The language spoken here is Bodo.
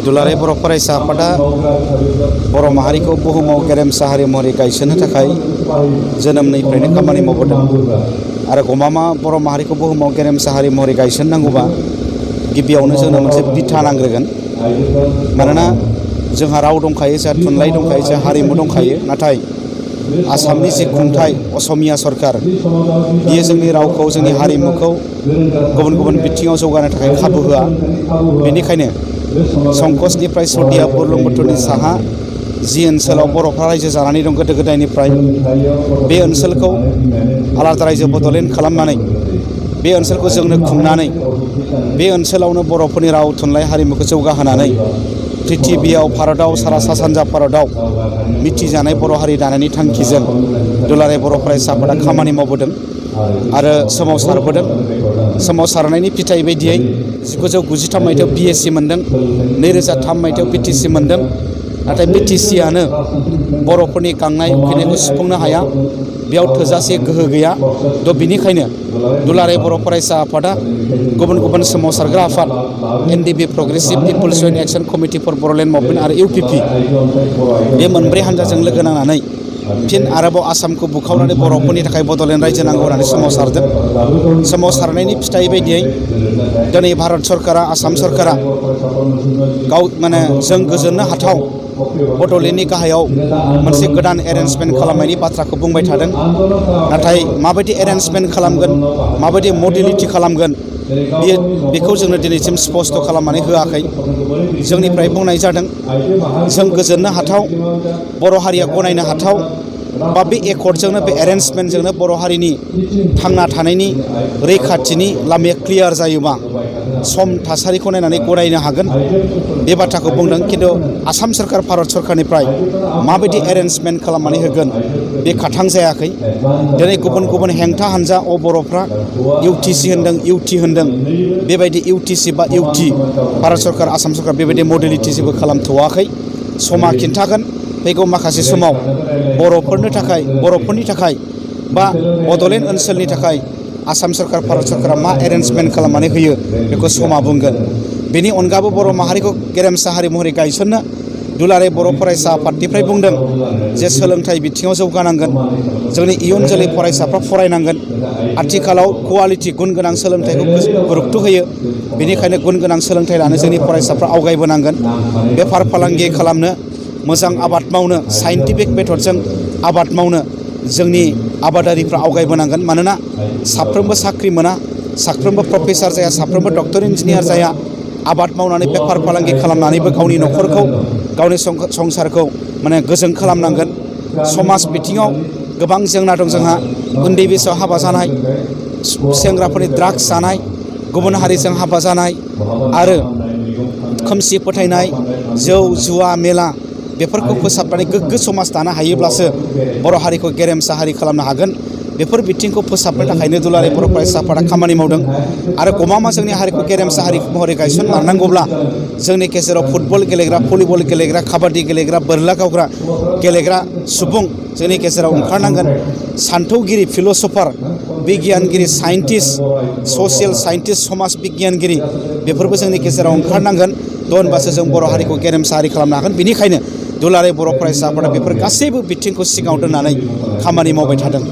दुलाराय बर' फरायसा आफादा बर' माहारिखौ बुहुमाव गेरेमसा हारि महरै गायसननो थाखाय जोनोमनिफ्रायनो खामानि मावबोदों आरो गमामा बर' माहारिखौ बुहुमाव गेरेमसा हारि महरै गायसननांगौबा गिबियावनो जोंनो मोनसे बिथा नांग्रोगोन। मानोना जोंहा राव दंखायो, जोंहा थुनलाइ दंखायो, जोंहा हारिमु दंखायो, नाथाय आसामनि जि खुंथाय असमिया सरकार बियो जोंनि रावखौ, जोंनि हारिमुखौ गुबुन गुबुन बिथिङाव जौगानो थाखाय खाबु होआ। बेनिखायनो संकसनिफ्राय सदिया बुरलुंबुथुरनि साहा जि ओनसोलाव बर'फ्रा रायजो जानानै दं गोदो गोदायनिफ्राय, बे ओनसोलखौ आलादा रायजो बड'लेण्ड खालामनानै बे ओनसोलखौ जोंनो खुंनानै बे ओनसोलावनो बर'फोरनि राव थुनलाइ हारिमुखौ जौगाहोनानै पृथिबियाव, भारताव, सारा सा सानजा भारताव मिथिजानाय बर' हारि दानायनि थांखिजों दुलाराय बर' फरायसा आफादा खामानि मावबोदों आरो सोमावसारबोदों। सोमावसारनायनि फिथाइ बायदियै 1993 मायथाइयाव BSc मोन्दों, 2003 मायथाइयाव BTC मोन्दों। नाथाय BTCआनो बर'फोरनि गांनाय उखैनायखौ सुफुंनो हाया, बेयाव थोजासे गोहो गैया। बिनिखायनो दुलाराय बर' फरायसा आफादा गुबुन गुबुन सोमावसारग्रा आफाद NDP progressive people's joint action committee for Bodoland movement आरो UPP बे मोनब्रै हान्जाजों लोगो नांनानै फिन आरोबाव आसामखौ बुखावनानै बर'फोरनि थाखाय बड'लेण्ड रायजो नांगौ होननानै सोमावसारदों। सोमावसारनायनि फिथाइ बायदियै दिनै भारत सरकारा, आसाम सरकारा जों गोजोननो हाथाव बड'लेण्डनि गाहायाव मोनसे गोदान एरेन्जमेन्ट खालामनायनि बाथ्राखौ बुंबाय थादों। नाथाय माबायदि एरेन्जमेन्ट खालामगोन, माबायदि मडेलिटि खालामगोन, बेखौ जोंनो दिनैसिम स्पष्ट खालामनानै होआखै। जोंनिफ्राय बुंनाय जादों जों गोजोननो हाथाव, बर' हारिया गनायनो हाथाव बा बे एकर्डजोंनो, बे एरेन्जमेन्टजोंनो बर' हारिनि थांना थानायनि रैखाथिनि लामाया क्लियार जायोबा सम थासारिखौ नायनानै गनायनो हागोन, बे बाथ्राखौ बुंदों। खिन्थु आसाम सरकार, भारत सरकारनिफ्राय माबायदि एरेन्जमेन्ट खालामनानै होगोन बे खाथां जायाखै। दिनै गुबुन गुबुन हेंथा हान्जा बर'फ्रा UTC होन्दों, UT होन्दों। बेबायदि UTC बा UT भारत सरकार, आसाम सरकार बेबायदि मडेलिटि जेबो खालामथ'वाखै। समा खिन्थागोन फैगौ माखासे समाव बर'फोरनि थाखाय बा बड'लेण्ड ओनसोलनि थाखाय आसाम सरकार, भारत सरकारा मा एरेन्जमेन्ट खालामनानै होयो बेखौ समा बुंगोन। बेनि अनगाबो बर' माहारिखौ गेरेमसा हारि महरै गायसननो दुलाराय बर' फरायसा आफादनिफ्राय बुंदों जे सोलोंथाइ बिथिङाव जौगानांगोन, जोंनि इयुन जोलै फरायसाफ्रा फरायनांगोन। आथिखालाव कुवालिटि गुन गोनां सोलोंथाइखौ गुरुत्त होयो, बेनिखायनो गुन गोनां सोलोंथाइ लानो जोंनि फरायसाफ्रा आवगायबोनांगोन। बेफार फालांगि खालामनो, मोजां आबाद मावनो, साइन्टिफिक मेथडजों आबाद मावनो जोंनि आबादारिफ्रा आवगायबोनांगोन। मानोना साफ्रोमबो साख्रि मोना, साफ्रोमबो प्रफेसार जाया, साफ्रोमबो डक्टर इन्जिनियार जाया। आबाद मावनानै बेफार फालांगि खालामनानैबो गावनि न'खरखौ, गावनि संसारखौ गोजों खालामनांगोन। समाज बिथिङाव गोबां जेंना दं जोंहा। उन्दै बैसोआव हाबा जानाय, सेंग्राफोरनि ड्राग्स जानाय, गुबुन हारिजों हाबा जानाय आरो खोमसि फोथायनाय, जौ जुवा मेला, बेफोरखौ फोसाबनानै गोग्गो समाज दानो हायोब्लासो बर' हारिखौ गेरेमसा हारि खालामनो हागोन। बेफोर बिथिंखौ फोसाबनो थाखायनो दुलाराय बर' फरायसा आफादा खामानि मावदों। आरो गमामा जोंनि हारिखौ गेरेमसा हारि महरै गायसनलांनांगौब्ला जोंनि गेजेराव फुटबल गेलेग्रा, भलिबल गेलेग्रा, काबादि गेलेग्रा, बोरला गावग्रा गेलेग्रा सुबुं जोंनि गेजेराव ओंखारनांगोन। सान्थौगिरि, फिल'सफार, बिगियानगिरि, साइन्टिस्ट, ससियेल साइन्टिस्ट, समाज बिगियानगिरि बेफोरबो जोंनि गेजेराव ओंखारनांगोन। होनबासो जों बर' हारिखौ गेरेमसा हारि खालामनो हागोन। बेनिखायनो दुलाराय बर' फरायसा आफादा बेफोर गासैबो बिथिंखौ सिगाङाव दोननानै खामानि मावबाय थादों।